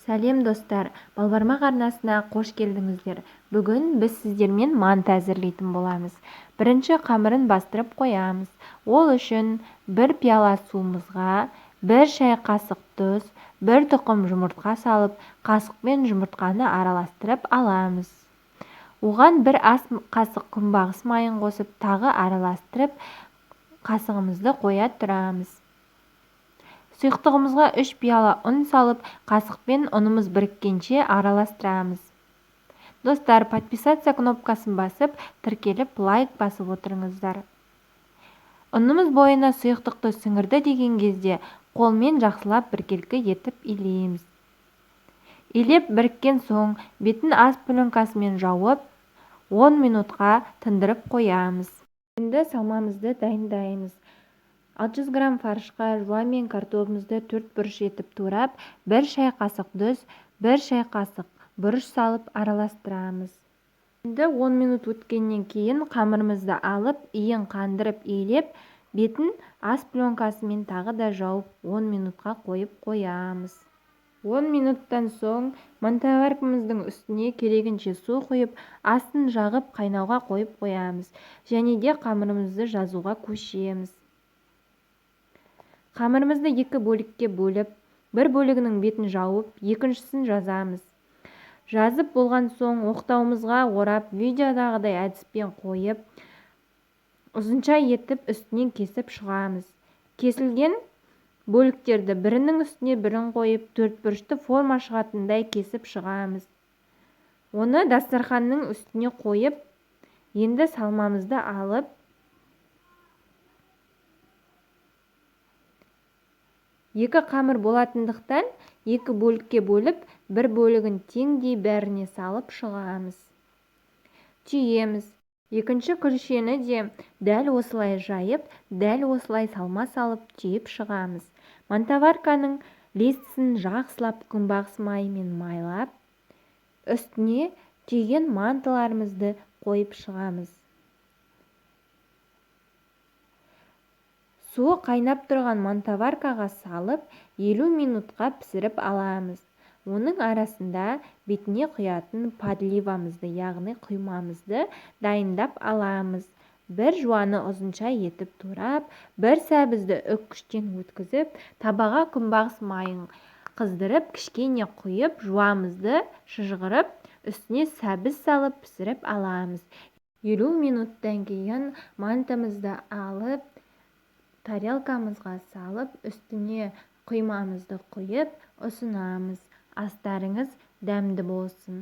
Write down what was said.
Сәлем, достар! Балбармақ арнасына қош келдіңіздер! Бүгін біз сіздермен манты әзірлейтін боламыз. Бірінші қамырын бастырып қоямыз. Ол үшін бір пиала суымызға бір шай қасық тұз, бір тұқым жұмыртқа салып, қасықпен жұмыртқаны араластырып аламыз. Оған бір ас қасық күнбағыс майын қосып, тағы араластырып, қасығымызды қоя тұрамыз. Сұйықтығымызға 3 пиала ұн салып, қасықпен ұнымыз біріккенше араластырамыз. Достар, подписаться кнопкасын басып, тіркеліп, лайк басып отырыңыздар. Ұнымыз бойына сұйықтықты сіңірді деген кезде қолмен жақсылап біркелкі етіп илейміз. Илеп біріккен соң бетін ас пленкасымен жауып, 10 минутқа тындырып қоямыз. Енді салмамызды дайындаймыз. 600 грамм фаршқа жуа мен картобымызды 4 бұрыш етіп турап, 1 шай қасық тұз, 1 шай қасық бұрыш салып араластырамыз. Енді 10 минут өткеннен кейін қамырымызды алып, иін қандырып илеп, бетін ас пленкасымен тағы да жауып 10 минутқа қойып қоямыз. 10 минуттан соң мантоваркамыздың үстіне керегінше су құйып, астын жағып қайнауға қойып қоямыз. Және де қамырымызды жазуға көшеміз. Қамырымызды екі бөлікке бөліп, бір бөлігінің бетін жауып, екіншісін жазамыз. Жазып болған соң оқтауымызға орап, видеодағыдай әдіспен қойып, ұзынша етіп үстінен кесіп шығамыз. Кесілген бөліктерді бірінің үстіне бірін қойып, төртбұрышты форма шығатындай кесіп шығамыз. Оны дастарханның үстіне қойып, енді салмамызды алып, екі қамыр болатындықтан екі бөлікке бөліп, бір бөлігін теңдей бәріне салып шығамыз. Түйеміз. Екінші күлшені де дәл осылай жайып, дәл осылай салма салып түйіп шығамыз. Мантоварканың листісін жақсылап күнбағыс майымен майлап, үстіне түйген мантыларымызды қойып шығамыз. Суы қайнап тұрған мантоваркаға салып, 50 минутқа пісіріп аламыз. Оның арасында бетіне құятын подливамызды, яғни құймамызды дайындап аламыз. Бір жуаны ұзынша етіп турап, бір сәбізді үккіштен өткізіп, табаға күнбағыс майын қыздырып, кішкене құйып, жуамызды шыжғырып, үстіне сәбіз салып пісіріп аламыз. 50 минуттан кейін мантымызды алып, тарелкамызға салып, үстіне құймамызды құйып, ұсынамыз. Астарыңыз дәмді болсын.